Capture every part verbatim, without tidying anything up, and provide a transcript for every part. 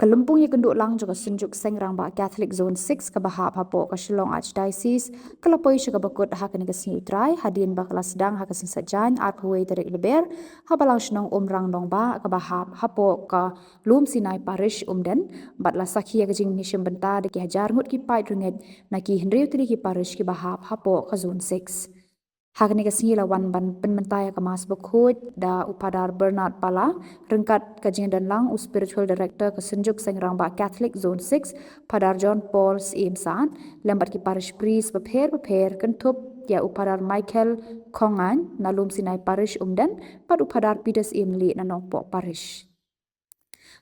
Ka lympung ïakynduh lang jong ka Synjuk Seng Rangbah Catholic Zone six kaba hap hapoh ka Shillong Archdiocese ka la poi sha kaba kut ha kane ka sngi U Trai, hadien ba ka la sdang ha ka sngi Saitjaiñ arphew wei tarik Lber ha Balang Shnong Umrang Nongbah kaba hap hapoh ka Lum Sinai Parish Umden, bad la sakhi ïa ka jingmih shim bynta da ki hajar ngut ki paid rngit na ki hynriew tylli ki parish kiba hap hapoh ka Zone six. Ha kane ka sngi la wan ban pynmynta ïa ka Mass Bakhuid da u Phadar Bernard Pala, ryngkat ka jingdon lang u Spiritual Director ka Synjuk Seng Rangbah Catholic Zone six, Phadar John Paul Syiem Saad, lem bad ki parish priest bapher bapher, kynthup ïa u Phadar Michael Khongngan na Lum Sinai Parish Umden, bad u Phadar Peter Syiem Lih na Nongpoh Parish.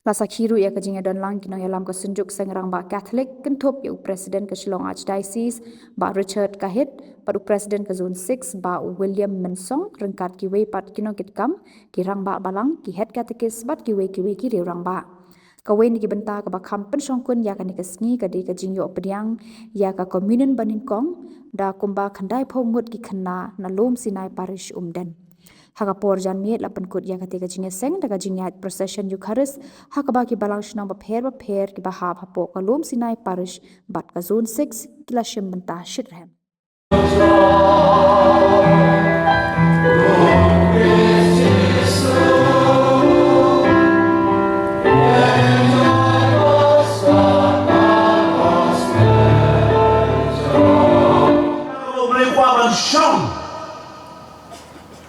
La sakhi ruh ïa ka jingïadon lang ki nongïalam ka Synjuk Seng Rangbah Catholic, kynthup ïa u President ka Shillong Archdiocese, Bah Richard Kahit, bad u President ka Zone six, Bah William Mynsong, ryngkat kiwei pat ki nongkitkam, ki rangbah balang, ki head catechist, bad kiwei kiwei ki riew rangbah. Kawei na ki bynta kaba kham pynshongkun ïa kane ka sngi ka dei ka jingïoh pdiang ïa ka communion banyngkong da kumba khyndaiphew ngut ki khynnah na Lum Sinai Parish Umden. Ha ka por janmiet la pynkut ïa kata ka jingïaseng da ka jingïaid procession Eucharist, ha kaba ki balang shnong bapher bapher kiba hap hapoh ka Lum Sinai Parish bad ka Zone six ki la shim bynta shitrhem.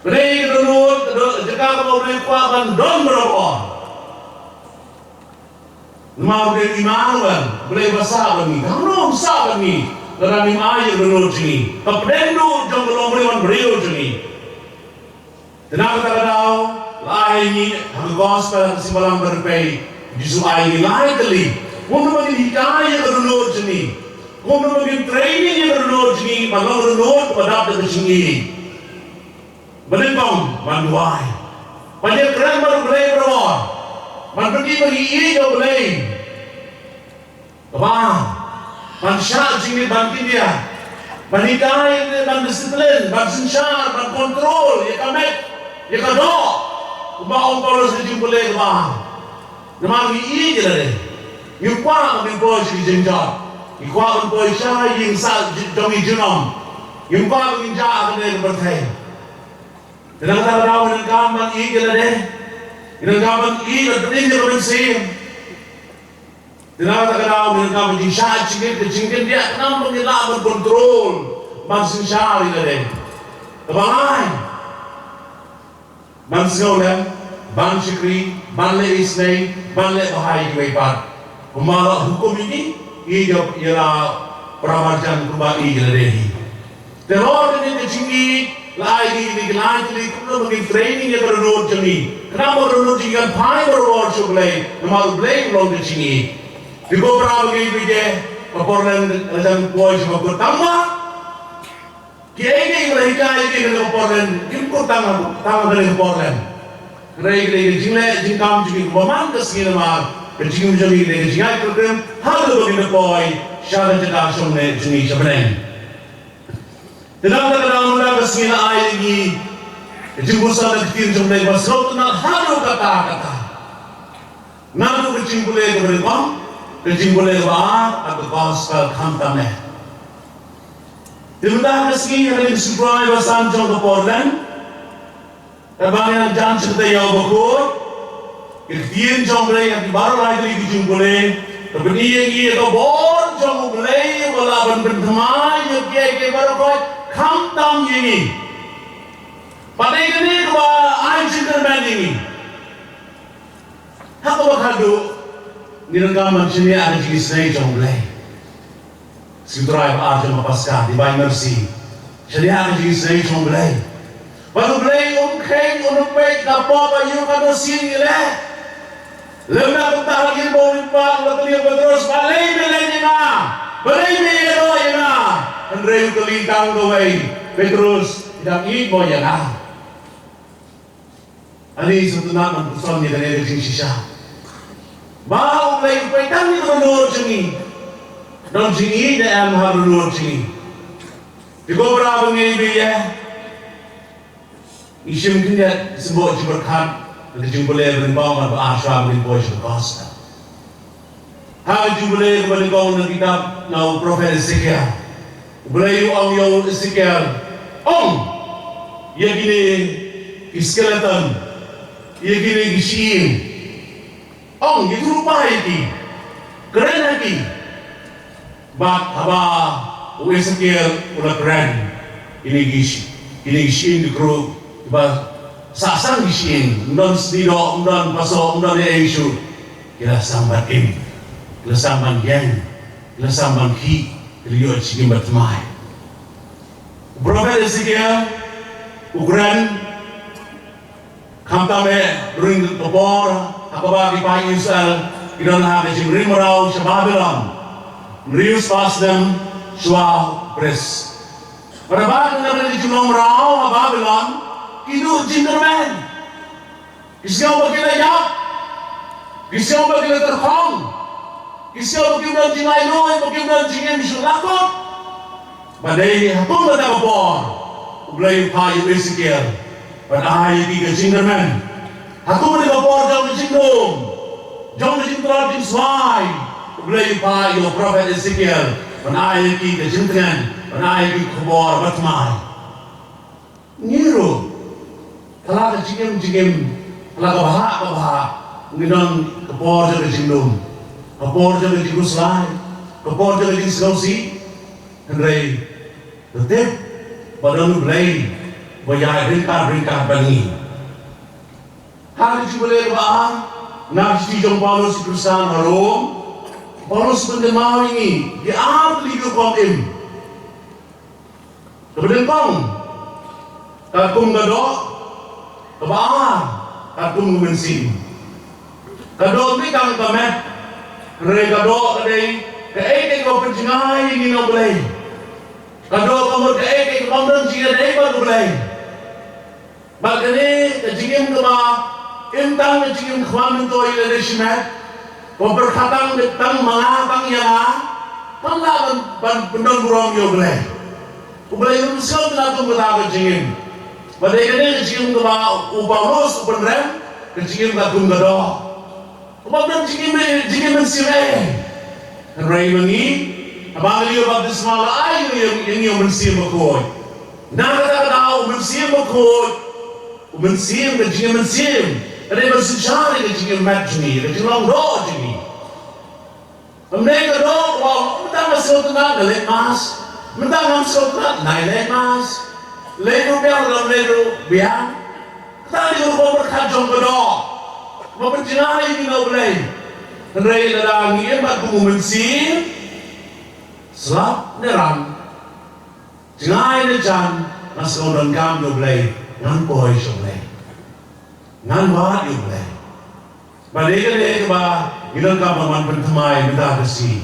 Pynlong ïa ka dohnud, ka doh, jaka kaba U Blei u kwah ban don baroh. Namar U Blei u Immanuel, U Blei uba sah bad ngi. Kumno u sah bad ngi? Lada ngim ai ïa ka dohnud jong ngi. Ka pdeng duh jong ka longbriew ban briew jong ngi. Te na kata ka daw, la ai ngi ha ka gospel ha ka Sngi Balang Barim Pei, U Jisu u ai ngi lai tylli. Kumno ba ngin hikai ïa ka dohnud jong ngi. Kumno ba ngin training ïa ka dohnud jong ngi, ban long dohnud kaba dap da ka jingïeit. Banyngkong ban duwai. Ban ïakren bad U Blei baroh. Ban pyni ba ngi ïeit ïa U Blei. Kaba, ban shah jingmut ban kyndiah. Ban hikai, ban discipline, ban synshar, ban control ïa ka met, ïa ka doh. Kumba ong Paulus ha ka jingpule kaba. Namar ngi ïeit ïa lade. Ngi kwah ban poi sha ki jingjop. Ngi kwah ban poi sha ïing sah jong ngi junom. Ngi kwah ban jah ha kane ka pyrthei. Te na kata ka daw ngi donkam ban ïeit ïa lade. Ngi donkam ban ïeit ban pynïeng ïa ka mynsiem. Te na kata ka daw ngi donkam ban jingshah jingit, ka jingkyndiah, khnang ba ngin lah ban control, ban synshar ïa lade. Kaba lai. Ban sngewlem, ban shakri, ban leh isynei, ban leh bha ïa kiwei pat. Kumba la hukum ïa ngi, ïeit ïa la para marjan kumba ïeit ïa lade hi. Te halor kane ka jingïeit, la ai ïa ngi kine ki lai tylli kumno ba ngin training ïa ka dohnud jong ngi. Khnang ba ka dohnud jong ngi kan phai baroh sha U Blei, namar U Blei u long ka jingïeit. Te ko para bangeit baieit, ka Portland la jan poi sha ka kut tang ba. Kiei kiei ba la hikai ïa ki ha kane ka Portland, kim kut tang, tang ha kane ka Portland. Hynrei ka dei ka jingleh jingkam jong ki kumba man ka sngi namar ka jingim jong ngi ka dei ka jingai kyrkrim haduh ba ngin da poi sha ka jaka shongneh jong ngi sha bneng. Te na kata ka daw mynta ka sngi la ai ïa ngi ka jingpynsah na ka ktien jong U Blei ba sngewtynnat haduh katta katta. Naduh ka jingpule kaba nyngkong, ka jingpule kaba ar, bad ka gospel khamtam eh. Te mynta ka sngi ha kane ka sutrai ba san jong ka Portland, katba ngi dang jan sha kata ka ïew bakhuid, ka ktien jong U Blei ha ki baroh lai tylli ki jingpule, ka pyni ïa ngi ïa ka bor jong U Blei uba lah ban pynthymmai ïa kiei kiei baroh khoit khamtam ïa ngi. Bad dei kane kaba ai jingkyrmen ïa ngi. Ha kaba khadduh, ngi donkam ban shaniah ha ka jingisynei jong U Blei. Sngi U Trai ba ar jong ka Paskha, Divine Mercy. Shaniah ha ka jingisynei jong U Blei. Bad U Blei um kheiñ, um peit na ka pop aïu katno sien ngi leh. Lymda kumta ha ka liang ba u Ïoannis u la kylli ïa u Petrus, balei me leit ïa nga? Balei me ïehnoh ïa nga? Hynrei u kylli tang kawei, Petrus, phi dang ïeit mo ïa nga? Ani sngewtynnat ban puson ïa kane ka jingshisha. Ba U Blei u peit tang ïa ka dohnud jong ngi. Don jingïeit ne em ha ka dohnud jong ngi. Te ko para bangeit baieit. Ngi shim khyndiat symboh jingpyrkhat na ka jingpule ba nyngkong bad ba ar shuwa ba ngin poi sha ka gospel. Ha ka Jubilei kaba nyngkong na ka kitab na u Prophet Ezekiel, u Blei u ong ïa u Ezekiel, ong ïa kine ki skeleton, ïa kine ki shyieng, ong ïathuhlypa ïa ki, kren ha ki. Bad haba u Ezekiel u la kren, kine ki shi-, kine ki shyieng ki kru, kiba sah san ki shyieng, ym don snieh doh, ym don pasoh, ym don ei ei shuh, ki la sam ban im, ki la sam ban ïeng, ki la sam ban khih, ki la ïoh jingim bathymmai. U Prophet Ezekiel u kren, khamtam eh, ruh ha ka por ha kaba ki paid Israel ki don ha ka jingrim mraw sha Babilon, hynriew spah snem shuwa u Khrist. Bad haba ki don ha ka jinglong mraw ha Babilon, ki duh jingkyrmen. Ki sngew ba ki la ïap, ki sngew ba ki la tyrkhong, ki sngew ba kim don jinglaitluid, ba kim don jingim shuh, la kut. Bad dei ha kum kata ka por U Blei u phah ïa u Ezekiel ban ai ïa ki ka jingkyrmen. Ha kum kata ka por jong ka jingdum, jong ka jingtlot jingswai, U Blei u phah ïa u Prophet Ezekiel ban ai ïa ki ka jingtngen, ban ai ïa ki ka khubor bathymmai. Ngi ruh, ha la ka jingim jingim, ha la ka bhah ka bhah, ngi don ka por jong ka jingdum, ka por jong ka jingkhuslai, ka por jong ka jingsngewsih. Hynrei to tip ba don U Blei uba ïaid ryngkat ryngkat bad ngi. Ha ka Jubilei kaba ar, na ka shithi jong u Paulus sha ki Khristan ha Rom, u Paulus u pynkynmaw ïa ngi ïa ar tylli ki rukom im. Kaba nyngkong, katkum ka doh. Kaba ar, katkum ka mynsiem. Ka doh ym dei tang ka met, hynrei ka doh ka dei kaei kaei kaba pynjngai ïa ngi na U Blei. Ka doh ka mut kaei kaei kaba ym don jingïadei bad U Blei. Bad kane ka jingim kaba im tang ka jingim khwan myntoi ïa lade shimet, kaba pyrkhat tang, tang ma nga, tang ïa nga, kam lah ban, ban pyndonburom ïa U Blei. U Blei um sngewtynnat kum kata ka jingim. Bad dei kane ka jingim kaba u Paulus u pynrem, ka jingim katkum ka doh. Kumba don jingim, jingim mynsiem eh. Hynrei ma ngi, haba ngi ïoh baptisma la ai ïa ngi, ïa ngi u Mynsiem Bakhuid. Na kata ka daw u Mynsiem Bakhuid, u mynsiem, ka jingim mynsiem, ka dei ban synshar ïa ka jingim met jong ngi, ka jinglong doh jong ngi. Ym dei ka doh ba mynta nga sngewtynnat nga leit mass, mynta ngam sngewtynnat ngam leit mass. Leit ruh biang, ngam leit ruh biang. Kata dei ka rukom pyrkhat jong ka doh. Ba pynjngai ïa ngi na U Blei. Hynrei lada ngi im bad kum u mynsiem, slap ne rang, jngai ne jan, nga sngewdonkam ïa U Blei, ngan poi sha U Blei, ngan wad ïa U Blei. Ba dei kane kaba ngi donkam ban wan pynthymmai mynta ka sngi.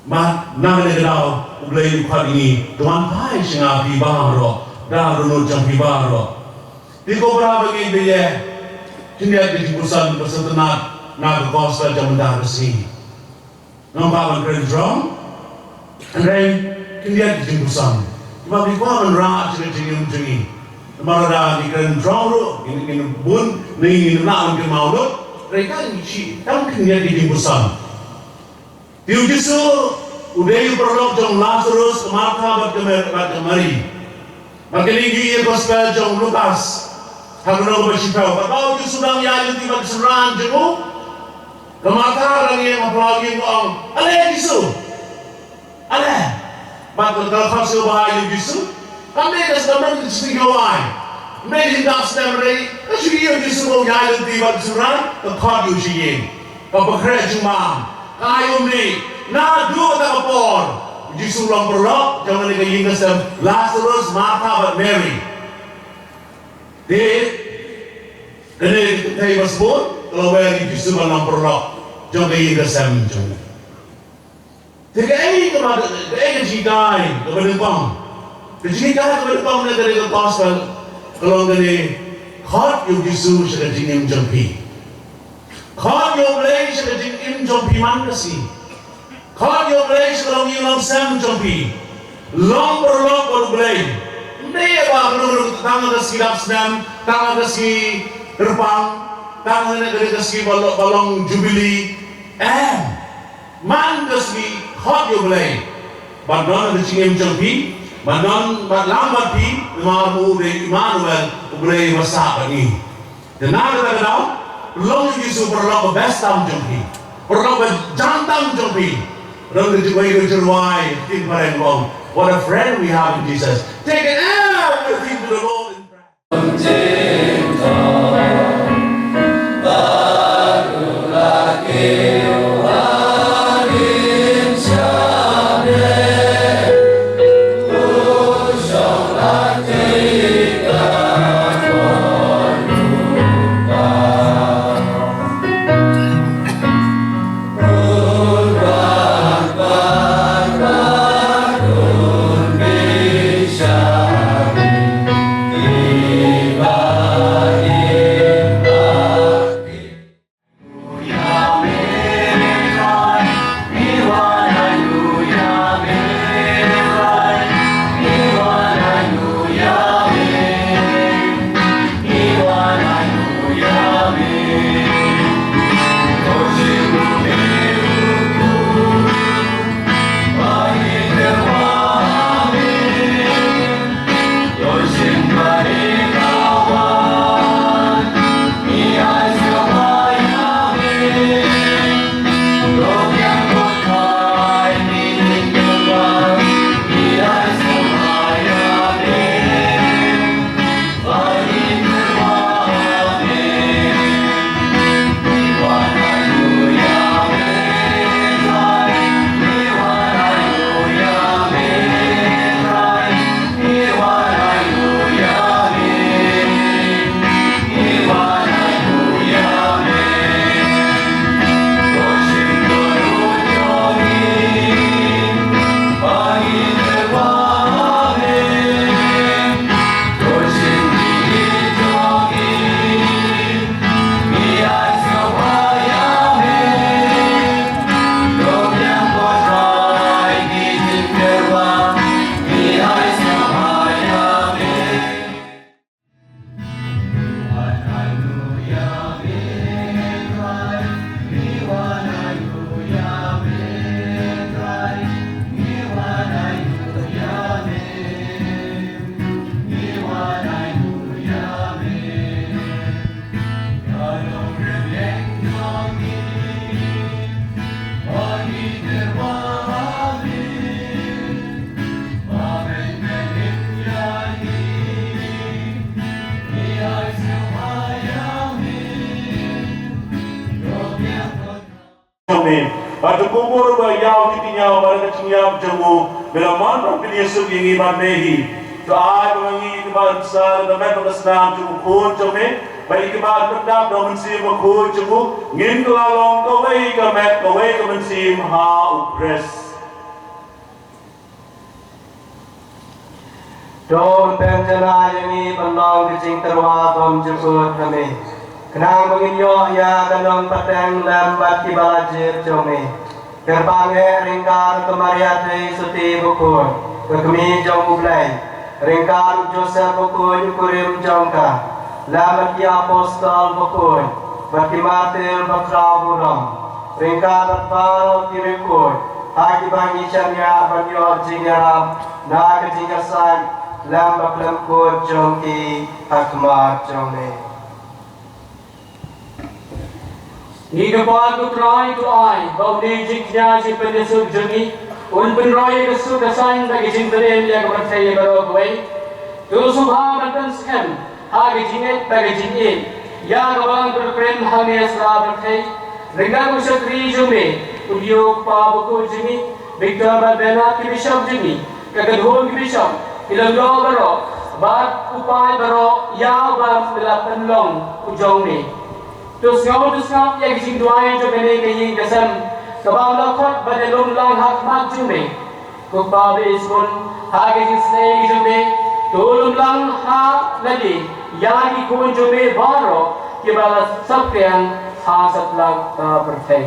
Ba na kane ka daw U Blei u khot ïa ngi to wan phai sha nga phi baroh, da dohnud jong phi baroh. Te ko para bangeit ba ïeit, khyndiat ka jingpuson ba sngewtynnat na ka gospel jong mynta ka sngi. Ngam kwah ban kren jrong, hynrei khyndiat ka jingpuson. Ba ngi kwah ban rah sha ka jingim jong ngi. Namar lada ngi kren jrong ruh, ngin, ngin bun, ne ngin lah ban kynmaw lut. Hynrei tang shi, tang khyndiat ka jingpuson. Te u Jisu u dei u paralok jong u Lasarus, ka Martha bad ka Mer-, bad ka Mari. Bad kane ngi ïohi ha gospel jong u Lukas, ha ka lynnong kaba shiphew. Bad haba u Jisu u dang ïaid lynti bad ki synran jong u, ka Martha ka dang ïeng ha phyllaw ïing, ka ong, "Ale Jisu, ale." Bad ka la khot sngewbha ïa u Jisu. Kam dei ka sdang ban ka jingïohi. Ym dei ka jingdap snem, hynrei ka shu ïohi ïa u Jisu ba u ïaid lynti bad ki synran, ka khot ïa u sha ïing. Ka pynkhreh jingbam, ka ai umdih. Naduh kata ka por u Jisu u long paralok jong kane ka ïing ka sem, Lasarus, Martha bad Mary. Te kane ka kynthei ba sbun ka la wer ïa u Jisu ban long paralok jong ka ïing ka sem jong u. Te kaei kaba, kaei ka jinghikai kaba nyngkong? Ka jinghikai kaba nyngkong na kane ka gospel ka long kane: Khot ïa u Jisu sha ka jingim jong phi. Khot ïa U Blei sha ka jingim jong phi man ka sngi. Khot ïa U Blei sha ka longïing longsem jong phi. Long paralok bad U Blei. Ym dei ba ka long tang ka sngi dap snem, tang ka sngi kyrpang, tang ka sngi ba long, ba long jubili. Em. Ngi khot ïa U Blei ban don ha ka jingim jong phi, ban don bad lang bad phi, namar u dei Immanuel, U Blei uba sah bad ngi. Te na kata ka daw, long ïa u Jisu paralok ba best tam jong phi, paralok ba jan tam jong phi. Long ïa u Jisu, ïa u Jisu, ïa u Jisu, what a friend we have in Jesus. Take everything to the Lord in prayer. Jong me. Bad to kubur ba ïaw ki tynñiaw bad ka jingïap jong u, me la mon ban pynïasuk ïa ngi bad me hi. To ai ba ngi ki ba sa da met ba ka snam jong u Khun jong me, bad ki ba pyndap da u Mynsiem Bakhuid jong u, ngin kylla long kawei ka met kawei ka mynsiem ha u Khrist. To pynjanai ïa ngi ban long ka jingtyrwa bymjukut ha me, khnang ba ngin ïoh ïa ka nongpateng lem bad ki ba la jied jong me. Kyrpang eh ryngkat ka Maria Theisotti Bakhuid, ka kmie jong U Blei, ryngkat u Joseph Bakhuid u kurim jong ka, lem bad ki apostol bakhuid bad ki martir bakhraw burom, ryngkat bad baroh ki riewkhuid ha kiba ngi shaniah ban ïoh jingïarap na ka jingïasaid lem bad khlem kut jong ki ha khmat jong me. Ngi kyrpad ko Trai, to ai ba une u jingkñia jingpynïasuk jong ngi un pynroi ïa ka suk ka saiñ bad ka jingpynim ïa ka pyrthei baroh kawei. To sngewbha ban pynskhem ha ka jingngeit bad ka jingïeit ïa ka Balang Kyrpang hangne ha sla pyrthei. Ryngkat u shakri jong me, u Leo u kpa bakhuid jong ngi, Victor bad Bernard ki bishop jong ngi, ka kynhun ki bishop, ki lyngdoh baroh bad u paid baroh ïa uba me la pynlong u jong me. To sngew, to sngap ïa ka jingduwai jong kane ka ïing ka sem kaba me la khot ban ïalum lang ha khmat jong me. Ko Kpa ba isynei ha ka jingsnei jong me, to lum lang ha lade ïa ki khun jong me baroh kiba la saphriang ha satlak ka pyrthei.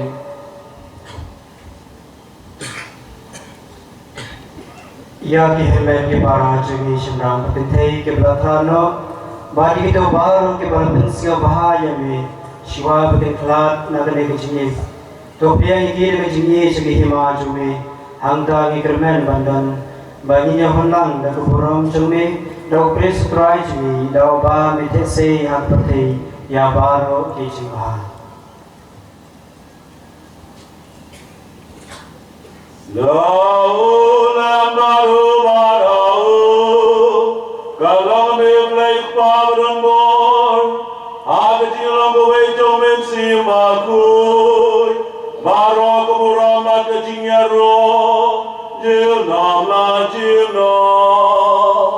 Ïa ki hynmen ki para jong ngi shynrang ba kynthei kiba la thad noh, bad ïa kito baroh kiba la pynsngewbha ïa me, shuwa ba kin khlad na kane ka jingim. To pdiang ïa ki da ka jingïeit sha ka hima jong me, hangta ngi kyrmen ban don, ba ngin ïa hun lang da ka burom jong me, da u Khrist u Trai jong ngi, da uba me theh sei ha ka pyrthei ïa baroh ki jingbha. Lawm baroh baroh, ka long me U Blei Kpa ba don bor, ha ka jinglong kawei jong me Mynsiem Bakhuid, baroh ka burom bad ka jingïaroh, junom la junom.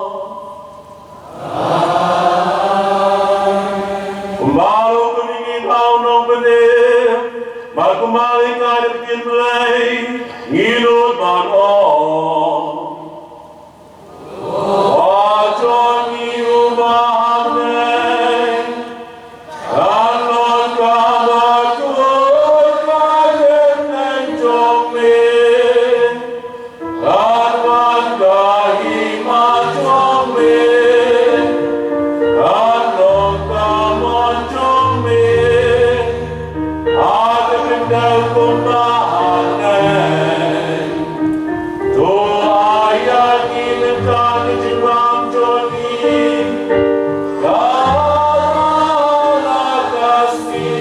Kumba ruh kane ngi thaw nongpynim, bad kumba ngi ai da ka ktien Blei, ngi nud ban ong. Wa jong ngi uba ha bneng, kan long ka bakhuid ka kyrteng jong me. Kan wan ka hima jong me, kan long ka mon jong me, ha ka khyndew kumba ha bneng. To ai ïa ngi mynta ka jingrang jong ngi, ka la ka sngi.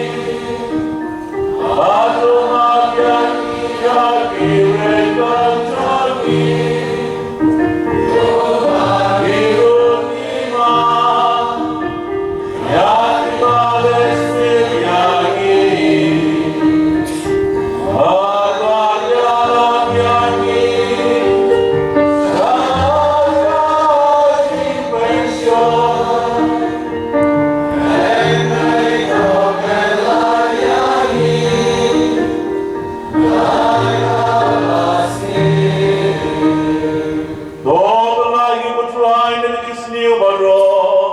To pynlait ïa ngi ko Trai na ka jingsniew baroh,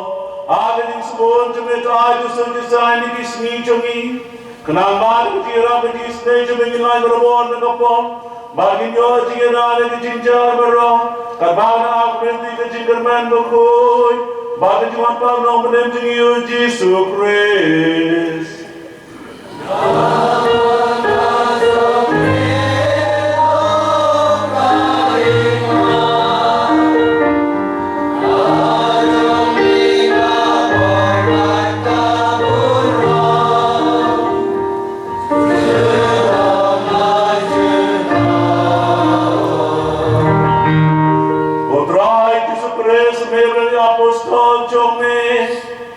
ha ka jingsbun jong me, to ai jingkhuslai na ki sngi jong ngi. Khnang ba da ka jingïarap bad ka jingisynei jong me ngin lait barabor na ka pop, bad ngin ïoh jingïada na ka jingjar baroh, katba ngi ap lynti ka jingkyrmen bakhuid bad ka jingwan pap nongpynim jong ngi U Jisu Khrist. Ko Trai Jisu Khrist, me la ong ïa ki apostol jong me,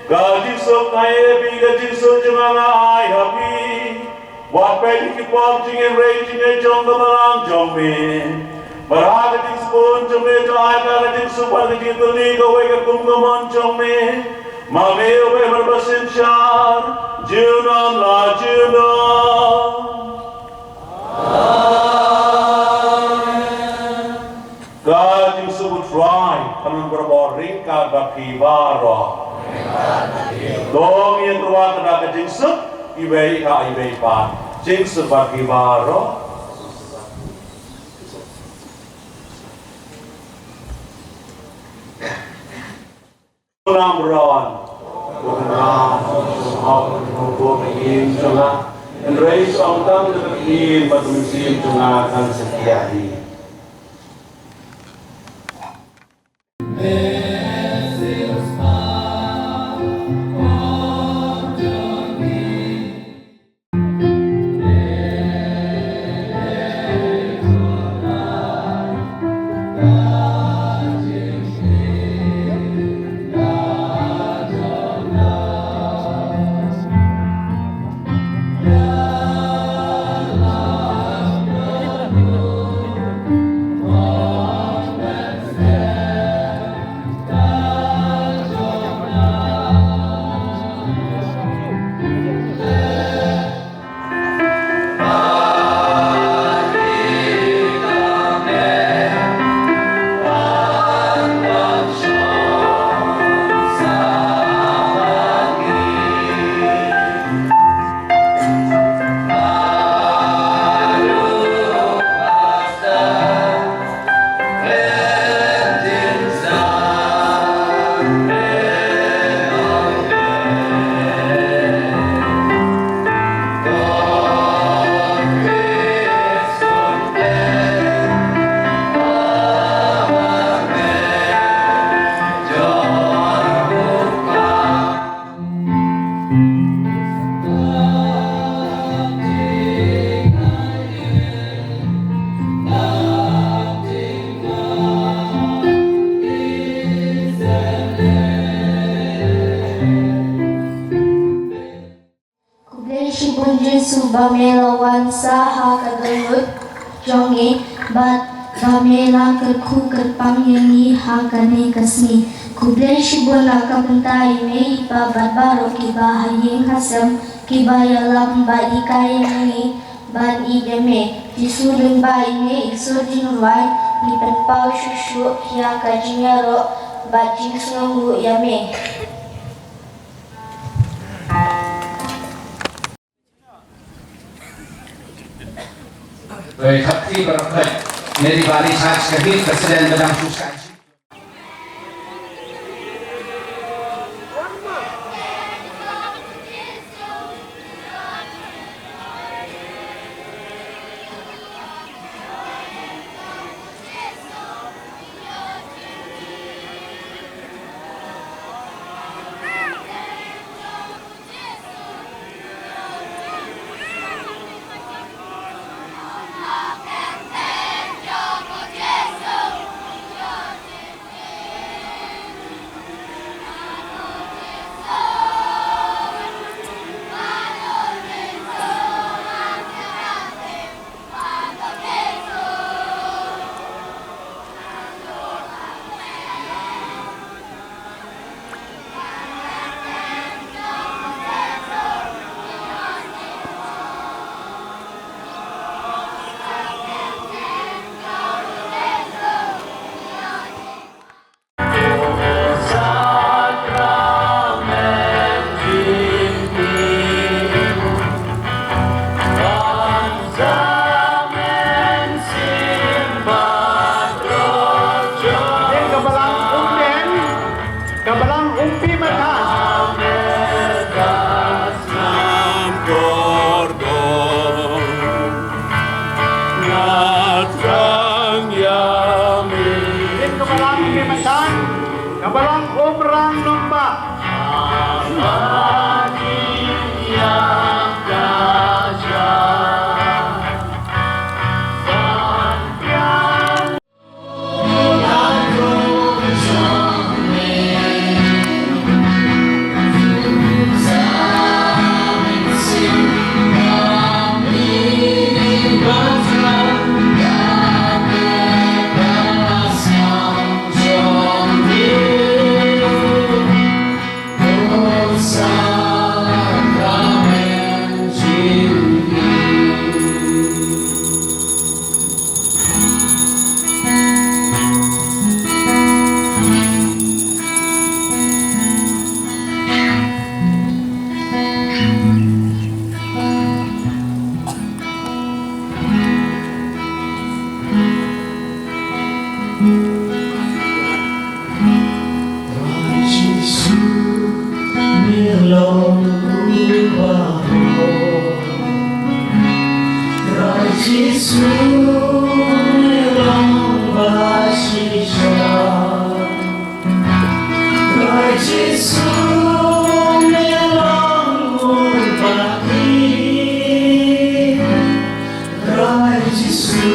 ka jingsuk nga ai ïa phi, ka jingsuk jong nga nga ai ha phi. Wat peit ïa ki pop jong ngi hynrei ïa ka jinglong jong ka balang jong me. Bad ha ka jingsbun jong me to ai ka jingsuk bad ka jingtylli kawei ka kum ka mon jong me. Ma me uba don ka basynshar junom la junom. Amen. Ka jingsuk U Trai kan long barabor ryngkat bad phi baroh. To ngin ïa tyrwa da ka jingsuk iwei ha iwei pat. Jingsuk bad phi baroh. Namron u Trai u hok u hok ïing jong nga, hynrei shu ong tang da ka ktien bad ka mynsiem jong nga kan satia hi. Me la wan sa ha ka dohnud jong ngi, bad ba me la kyrkhu kyrpang ïa ngi ha kane ka sngi. Khublei shibun na ka bynta ïa me i Pa bad baroh kiba ha ïing ha sem kiba ïalam bad hikai ïa ngi ban ïeit ïa me. Jisu lyngba ïa me i Sur Jingrwai, ngi pynpaw shuh shuh ïa ka jingïaroh bad jingsngewnguh ïa me. Doi thap kti baroh. Mary Bali Church ka hi president badang shuh shuh. Ka balang um deng, ka balang um pi mata. Ka balang um pi mata, ka balang um rang nongba. Jisu, me long ba shisha. Trai Jisu, me long u ba ki. Trai Jisu,